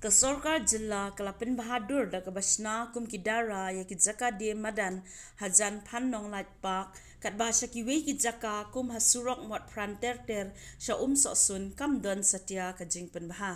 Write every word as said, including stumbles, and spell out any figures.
Ka sorkar jylla ka la pynbha dur da kaba shna kum ki dara ïa ki jaka die madan hajan Phan Nonglait Park, katba sha kiwei ki jaka kum ha surok Mot Pran Ter Ter sha Umsohsun kam don satia ka jingpynbha.